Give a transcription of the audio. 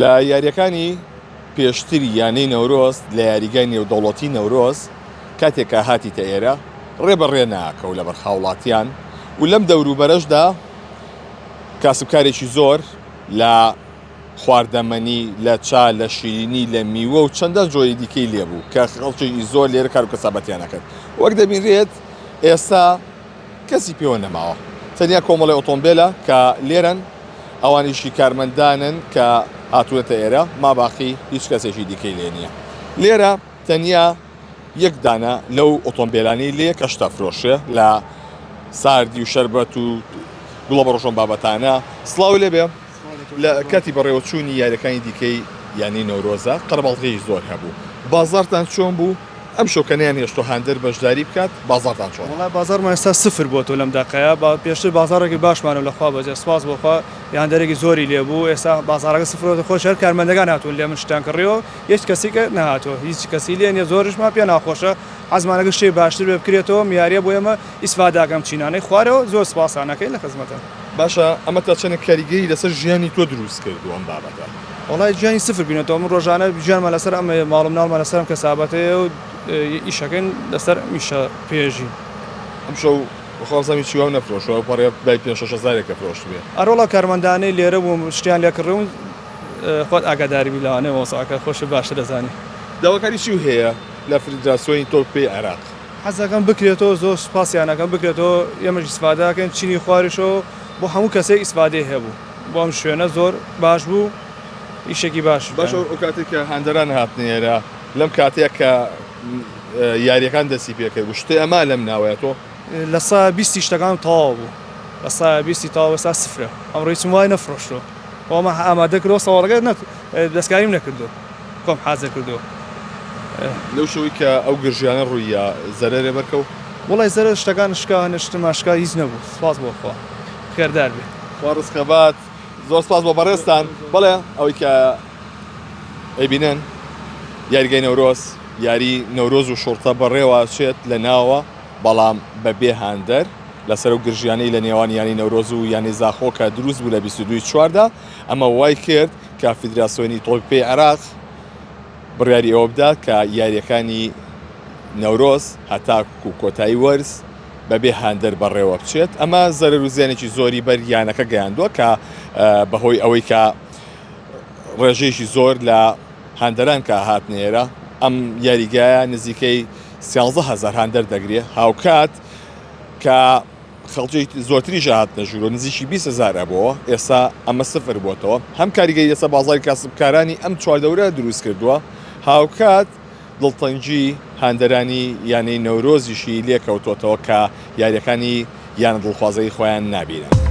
لە یارییەکانی پێشتری یانەی نەورۆز لە یاریگای نێودەوڵەتی نەورۆز کاتێک کە هاتیتە ئێرە ڕێ بە ڕێ ناکەو لەبەر هاوڵاتیان و لەم دەوروبەرەشدا کاسبکارێکی زۆر لە خواردەمەنی لە چا لە شیرینی لە میوە و چەندان جۆری دیکەی لێبوو کە خەڵکێکی زۆر لێرە کار و کەسابەتیان ئەکرد وەک دەبینرێت ئێستا کەسی پێوە نەماوە تەنیا کۆمەڵی ئۆتۆمبێلە کە لێرەن ئەوانیشی کارمەندانن کە هاتوونەتە ئێرە ماباقی هیچ کەسێکی دیکەی لێ نییە لێرە تەنیا یەک دانە لەو ئۆتۆمبێلانەی لێ کە شتە فرۆشێ لە ساردی و شەربەت و گوڵە بەڕۆژۆم بابەتانە سڵاو لێبێ لە کاتی بەڕێوەچوونی یاریەکانی دیکەی یانەی نەورۆزە قەرەباڵغی زۆر هەبوو بازاڕتان چۆن بوو ئەمشەو کە نەیانهێشتووە هاندەر بەشداری بکات بازاڕتان چۆنە؟ وەڵا بازاڕمان ئێستا سفر بۆتەوە لەم دەقەیە با پێشتر بازاڕێکی باشمان هەبوو لە خوا بەزیاد سوپاس بۆ خوا هاندەرێکی زۆری لێ بوو ئێستا بازاڕەکە سفر بۆتەوە خۆش هەر کارمەندەکان هاتوون لێ من شتیان کڕیوە هیچ کەسیکە نەهاتووە هیچ کەسی لێ نیە زۆریشمان پێ ناخۆشە حەزمان ئەکرد شتێک باشتر بێ بکرێتەوە ئەم یاریە بۆ ئێمە ئیسفادە ئەکەم چینانەی خوارەوە زۆر سوپاستان ئەکەین لە خزمەتان. باشە ئەمە تا چەنێک کاریگەری لەسەر ژیانی تۆ دروست کردووە ئەم بابەتە؟ وەڵای ژیانی سفر بینێتەوە من ڕۆژانە ژیانمان لەسەر ئەمەیە ماڵ و مناڵمان لەسەر ئەم کەسابەتەیە و ئیشەکەین لەسەر ئەم ئیشە پێژین. ئەمشەو بەخوا بزانم هیچی وام نەفرۆشتوە ئەو پەڕێ بای پێنج شەش هەزارێکە فرۆشتبێ. ئەرەوەڵا کارمەندانەی لێرە بووم شتیان لێ کڕیوم خۆت ئاگاداری بی لەوانەیە وەزعەکە خۆشت باشتر دەزانی. داواکاری چیو هەیە لە فیدراسیۆنی تۆپی پێی عێراق؟ حەزەکەم بکرێتەوە زۆر سوپاسیان ئەکەم بکرێتەوە ئێمەش ئیسفادە ئەکەین چینی خواریشەوە بۆ هەموو کەسێک ئیسفادەی هەبوو بۆ ئەم شوێنە زۆر باش بوو ئیشێکی باش باشە ئەو کاتێک کە هاندەران هاتنە ئێرە لەم کاتەیە کە یاریەکان دەستی پێکرد بوو شتێ ئەما لەم ناوەیە تۆ لە سا بیستی شتەکان تەواو بوو لە سا بیستی تەواو ئێستا سفرە ئەمڕۆ هیچم وای نەفرۆشتووە ئەومە ئامادە کردەوە سەواڵەکە دەستکاریم نەکردو خۆم حازر کردووە. لەو شەوەی کە ئەو گرژیانە ڕووییا زەرەرێ بەرکەوت؟ وەڵای زەرەر شتەکان شکا هەنێ شتمان شکا هیچ نەبوو سوپاس بۆ خوا خێردار بێ. خوا ڕزقە بات زۆر سپاس بۆ بەڕێزتان. بەڵێ ئەوەی کە ئەیبینن یاریگای نەورۆز یاری نەورۆز و شوڕتە بەڕێوە چێت لە ناوە بەڵام بە بێ هاندەر لەسەر ئەو گرژیانەی لە نێوان یانەی نەورۆز و یانەی زاخۆ کە دروست بوو لە 22 چواردا ئەمە وای کرد کە فیدراسیۆنی تۆپی پێی عێراق بڕیاری ئەوە بدات کە یارییەکانی نەورۆز هەتاکو کۆتایی وەرز بەبێ هاندەر بەڕێوە بچێت ئەمە زەرەر و زیانێکی زۆری بەر یانەکە گەیاندووە کە بەهۆی ئەوەی کە ڕێژەیەکی زۆر لە هاندەران کە هاتنە ئێرە ئەم یاریگایە نزیکەی 13 هەزار هاندەر دەگرێ هاوکات کە خەڵکی زۆرتریش هاتنە ژوورەوە نزیکی 20 هەزار ئەبۆوە ئێستا ئەمە سفر بۆتەوە هەم کاریگەری لەسەر بازاڕی کاسبکارانی ئەم چواردەورە دروست کردووە هاوکات دڵتەنگی هاندەرانی یانەی نەورۆزیشی لێکەوتۆتەوە کە یاریەکانی یانە دڵخوازەی خۆیان نابینن.